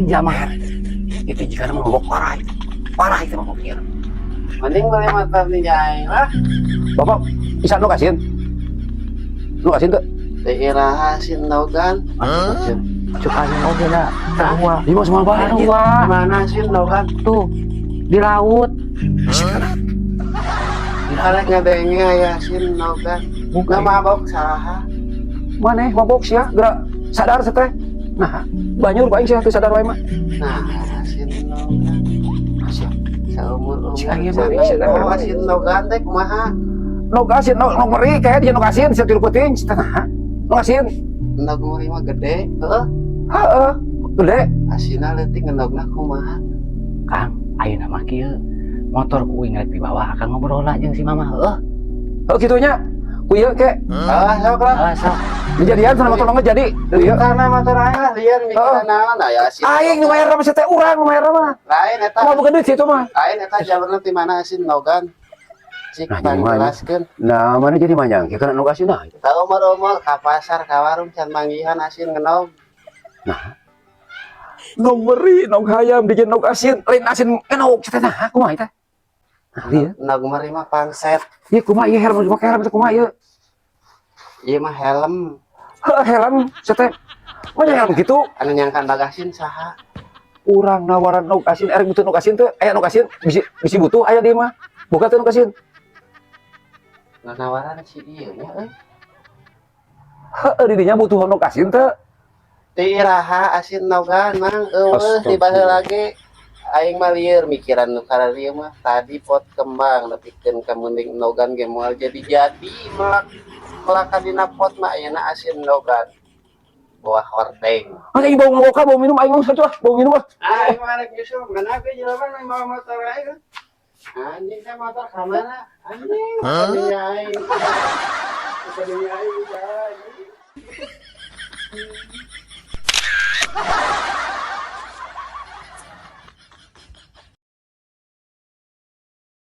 Jamaah itu jika mau mabok parah itu. Parah itu maboknya. Mending beli motor nih aing lah. Bapak bisa nu kasihin? Nu kasihin tuh? Teu iraha asin dogan. Cuk aing oge na sarua. Ini mau semua bahan. Sarua. Mana asin dogan? Tuh di laut. Arek ngadenge aya asin dogan. Bukan. Nggak mabok saha. Mana mabok sih ya? Gerak sadar seteh. Nah, banyur ku aing sih teu sadar wae mah. Nah, asin dogan. Siap. Saumur umur. Cik aing mah asin Oh, asin dogan teh kumaha? Nu asin, nu nu meri kayak dia nu asin sia tilu peuting teh nah. Nu asin. Endog meri mah gede, heeh. Heeh, gede. Asinna leutik, endogna kumaha? Kang, ayeuna mah kieu. Motor ku uing rek dibawa, akang ngobrol lah jeung si mama heueuh. Heuh kitu nya. Ku ieu ke Ah, sok lah. Ah, sok. Dijadian sana motor mah jadi. Ieu. Karena motor aing lah liar mikiran naon aya asin. Aing nu bayar mah teh urang nu bayar mah. Lain eta. Mau bukan duit situ mah. Lain eta jalurna ti mana asin dogan? Cik Nah, jadi mana? pangjelaskeun. Nah, mana jadi manjang? Ya kana nu asin nah. Saumur-umur ka pasar ka warung can manggihan asin ngenog. Nog meri, nog hayam, bikin nog asin, lain asin enog teh nah, kumaha teh? Nah, ieu. Endog meri mah pangset. Ieu kumaha ieu helm make helm teh kumaha ieu? Ieu mah helm. Heuh, helm teh. Mana helm gitu? Anu nyangkan bagasin saha? Urang nawaran nog asin, erek butuh nog asin teh, aya nog asin, bisi bisi butuh aya di mah. Boga teh nog asin. Nu nawaran si ieu nya euy. Heuh, di dinya butuh nog asin teh. Ti iraha asin nogan mang eueuh di baheula ge aing mah lieur mikiran nu kararieu mah tadi pot kembang nepikeun ka mending nogan ge moal jadi-jadi melak melak ka dina pot mah ayeuna asin nogan buah hordeng. Ah, aing bau ngaboka, bau minum aing mah satu ah, bau minum ah. Ah, aing mah rek nyusul mana ge jelema nu mawa motor aing. Anjing teh motor ka mana? Anjing, kadinya aing. Kadinya aing bisa anjing.